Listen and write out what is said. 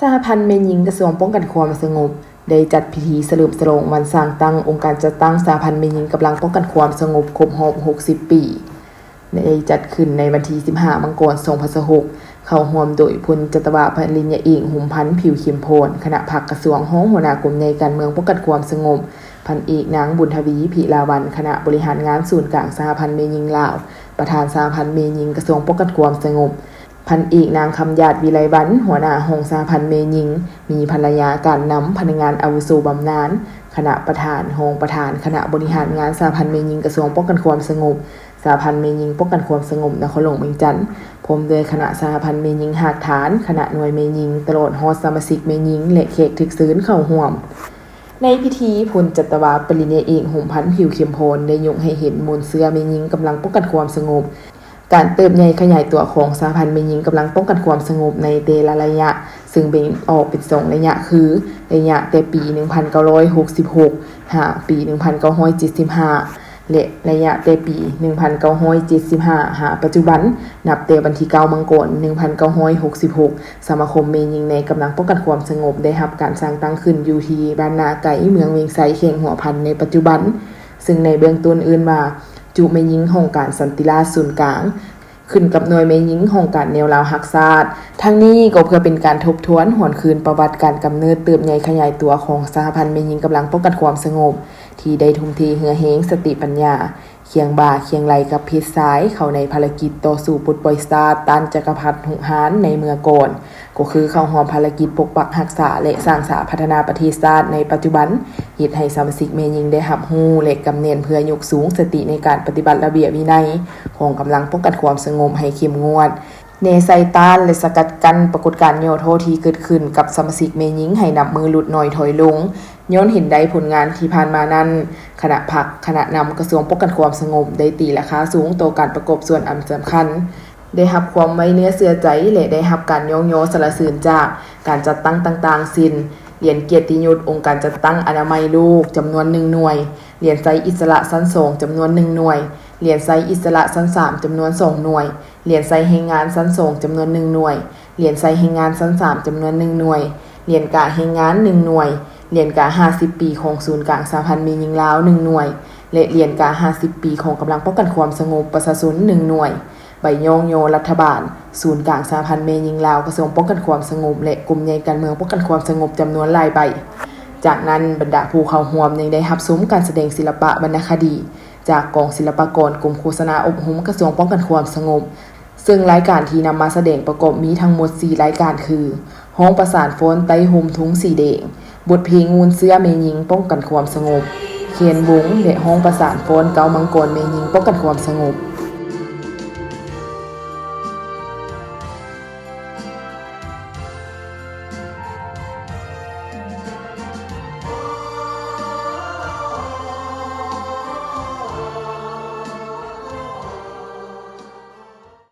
ສະຫະພັນແມ່ຍິງກະຊວງປ້ອງກັນຄວາມສະຫງົບ ໄດ້ຈັດພິທີສະເຫຼີມສະຫຼອງວັນສ້າງຕັ້ງອົງການຈັດຕັ້ງສະຫະພັນແມ່ຍິງກຳລັງປ້ອງກັນຄວາມສະຫງົບຄົບຮອບຫົກສິບປີ ໄດ້ຈັດຂຶ້ນໃນວັນທີສິບຫ້າ ມັງກອນ ສອງພັນຊາວຫົກ ເຂົ້າຮ່ວມໂດຍ ພົນຈັດຕະວາ ປະລິນຍາເອກ ຫົມພັນ ຜິວເຂັມພອນ ຄະນະພັກກະຊວງ, ຮອງຫົວໜ້າກົມໃຫຍ່ການເມືອງປ້ອງກັນຄວາມສະຫງົບ, ພັນເອກ ນາງ ບຸນທະວີ ພິລາວັນ ຄະນະບໍລິຫານງານສູນກາງສະຫະພັນແມ່ຍິງລາວ, ປະທານສະຫະພັນແມ່ຍິງກະຊວງປ້ອງກັນຄວາມສະຫງົບ, ພັນເອກ ນາງ ຄຳຢາດ ວິໄລວັນ ຫົວໜ້າຫ້ອງສະຫະພັນແມ່ຍິງ, ມີພັນລະຍາການນຳ, ພະນັກງານອາວຸໂສບຳນານ, ຄະນະປະທານ, ຮອງປະທານຄະນະບໍລິຫານງານສະຫະພັນແມ່ຍິງກະຊວງປ້ອງກັນຄວາມສະຫງົບ, ສະຫະພັນແມ່ຍິງປ້ອງກັນຄວາມສະຫງົບນະຄອນຫຼວງວຽງຈັນ, ພ້ອມດ້ວຍຄະນະສະຫະພັນແມ່ຍິງຮາກຖານ, ຄະນະໜ່ວຍແມ່ຍິງ, ຕະຫຼອດຮອດສະມາຊິກແມ່ຍິງ ແລະ ແຂກຖືກເຊີນເຂົ້າຮ່ວມ. ໃນພິທີ, ພົນຈັດຕະວາ ປະລິນຍາເອກ ຫົມພັນ ຜິວເຂັມພອນ ໄດ້ຍົກໃຫ້ເຫັນມູນເຊື້ອແມ່ຍິງກຳລັງປ້ອງກັນຄວາມສະຫງົບ, ການເຕີບໃຫຍ່ຂະຫຍາຍຕົວຂອງສະຫະພັນແມ່ຍິງກຳລັງປ້ອງກັນຄວາມສະຫງົບໃນແຕ່ລະໄລຍະ, ເຊິ່ງແບ່ງອອກເປັນສອງໄລຍະຄື ໄລຍະແຕ່ປີໜຶ່ງພັນເກົ້າຮ້ອຍຫົກສິບຫົກ ຫາປີໜຶ່ງພັນເກົ້າຮ້ອຍເຈັດສິບຫ້າ ແລະ ໄລຍະແຕ່ປີໜຶ່ງພັນເກົ້າຮ້ອຍເຈັດສິບຫ້າ ຫາປັດຈຸບັນ, ນັບແຕ່ວັນທີເກົ້າ ມັງກອນ ໜຶ່ງພັນເກົ້າຮ້ອຍຫົກສິບຫົກ ສະມາຄົມແມ່ຍິງໃນກຳລັງປ້ອງກັນຄວາມສະຫງົບໄດ້ຮັບການສ້າງຕັ້ງຂຶ້ນຢູ່ທີ່ບ້ານນາໄກ, ເມືອງວຽງໄຊ, ແຂວງຫົວພັນໃນປັດຈຸບັນ, ເຊິ່ງໃນເບື້ອງຕົ້ນເອີ້ນວ່າ ຈຸແມ່ຍິງຫ້ອງການສັນຕິລາດສູນກາງ ຂຶ້ນກັບໜ່ວຍແມ່ຍິງຫ້ອງການແນວລາວຮັກຊາດ. ທັງນີ້ກໍເພື່ອເປັນການທົບທວນຫວນຄືນປະຫວັດການກຳເນີດເຕີບໃຫຍ່ຂະຫຍາຍຕົວຂອງສະຫະພັນແມ່ຍິງກຳລັງປ້ອງກັນຄວາມສະຫງົບ ທີ່ໄດ້ທຸ່ມເທເຫື່ອແຮງ, ສະຕິປັນຍາ, ຄຽງບ່າຄຽງໄຫຼ່ກັບເພດຊາຍ ເຂົ້າໃນພາລະກິດຕໍ່ສູ້ປົດປ່ອຍຊາດຕ້ານຈັກກະພັດຮຸກຮານໃນເມື່ອກ່ອນ, ກໍຄືເຂົ້າຮ່ວມພາລະກິດປົກປັກຮັກສາ ແລະ ສ້າງສາພັດທະນາປະເທດຊາດໃນປັດຈຸບັນ, ເຮັດໃຫ້ສະມາຊິກແມ່ຍິງໄດ້ຮັບຮູ້ ແລະ ກຳແໜ້ນເພື່ອຍົກສູງສະຕິໃນການປະຕິບັດລະບຽບວິໄນຂອງກຳລັງປ້ອງກັນຄວາມສະຫງົບໃຫ້ເຂັ້ມງວດ, ແນໃສ່ຕ້ານ ແລະ ສະກັດກັ້ນປາກົດການຫຍໍ້ທໍ້ທີ່ເກີດຂຶ້ນກັບສະມາຊິກແມ່ຍິງໃຫ້ນັບມື້ຫຼຸດໜ້ອຍຖອຍລົງ. ຍ້ອນເຫັນໄດ້ຜົນງານທີ່ຜ່ານມານັ້ນ, ຄະນະພັກ, ຄະນະນຳກະຊວງປ້ອງກັນຄວາມສະຫງົບໄດ້ຕີລາຄາສູງຕໍ່ການປະກອບສ່ວນອັນສຳຄັນ, ໄດ້ຮັບຄວາມໄວ້ເນື້ອເຊື່ອໃຈ ແລະ ໄດ້ຮັບການຍ້ອງຍໍສັນລະເສີນຈາກການຈັດຕັ້ງຕ່າງໆ ເຊັ່ນ ຫຼຽນກຽດຕິຍົດອົງການຈັດຕັ້ງອະນາໄມໂລກ ຈຳນວນໜຶ່ງໜ່ວຍ, ຫຼຽນໄຊອິດສະຫຼະຊັ້ນສອງ ຈຳນວນໜຶ່ງໜ່ວຍ, ຫຼຽນໄຊອິດສະຫຼະຊັ້ນສາມ ຈຳນວນສອງໜ່ວຍ, ຫຼຽນໄຊແຮງງານຊັ້ນສອງ ຈຳນວນໜຶ່ງໜ່ວຍ, ຫຼຽນໄຊແຮງງານຊັ້ນສາມ ຈຳນວນໜຶ່ງໜ່ວຍ, ຫຼຽນກາແຮງງານໜຶ່ງໜ່ວຍ, ຫຼຽນກາຫ້າສິບປີຂອງສູນກາງສະຫະພັນແມ່ຍິງລາວໜຶ່ງໜ່ວຍ ແລະ ຫຼຽນກາຫ້າສິບປີຂອງກຳລັງປ້ອງກັນຄວາມສະຫງົບປະຊາຊົນໜຶ່ງໜ່ວຍ, ໃບຍ້ອງຍໍລັດຖະບານ, ສູນກາງສະຫະພັນແມ່ຍິງລາວ, ກະຊວງປ້ອງກັນຄວາມສະຫງົບ ແລະ ກົມໃຫຍ່ການເມືອງປ້ອງກັນຄວາມສະຫງົບ ຈຳນວນຫຼາຍໃບ. ຈາກນັ້ນ, ບັນດາຜູ້ເຂົ້າຮ່ວມຍັງໄດ້ຮັບຊົມການສະແດງສິລະປະວັນນະຄະດີ ຈາກກອງສິລະປາກອນ ກົມໂຄສະນາອົບຮົມ ກະຊວງປ້ອງກັນຄວາມສະຫງົບ, ເຊິ່ງລາຍການທີ່ນຳມາສະແດງປະກອບມີທັງໝົດສີ່ລາຍການຄື ຮ້ອງປະສານຟ້ອນໃຕ້ຮົ່ມທຸງສີແດງ, ບົດເພງມູນເຊື້ອແມ່ຍິງປ້ອງກັນຄວາມສະຫງົບ, ແຄນວົງ ແລະ ຮ້ອງປະສານຟ້ອນເກົ້າມັງກອນແມ່ຍິງປ້ອງກັນຄວາມສະຫງົບ.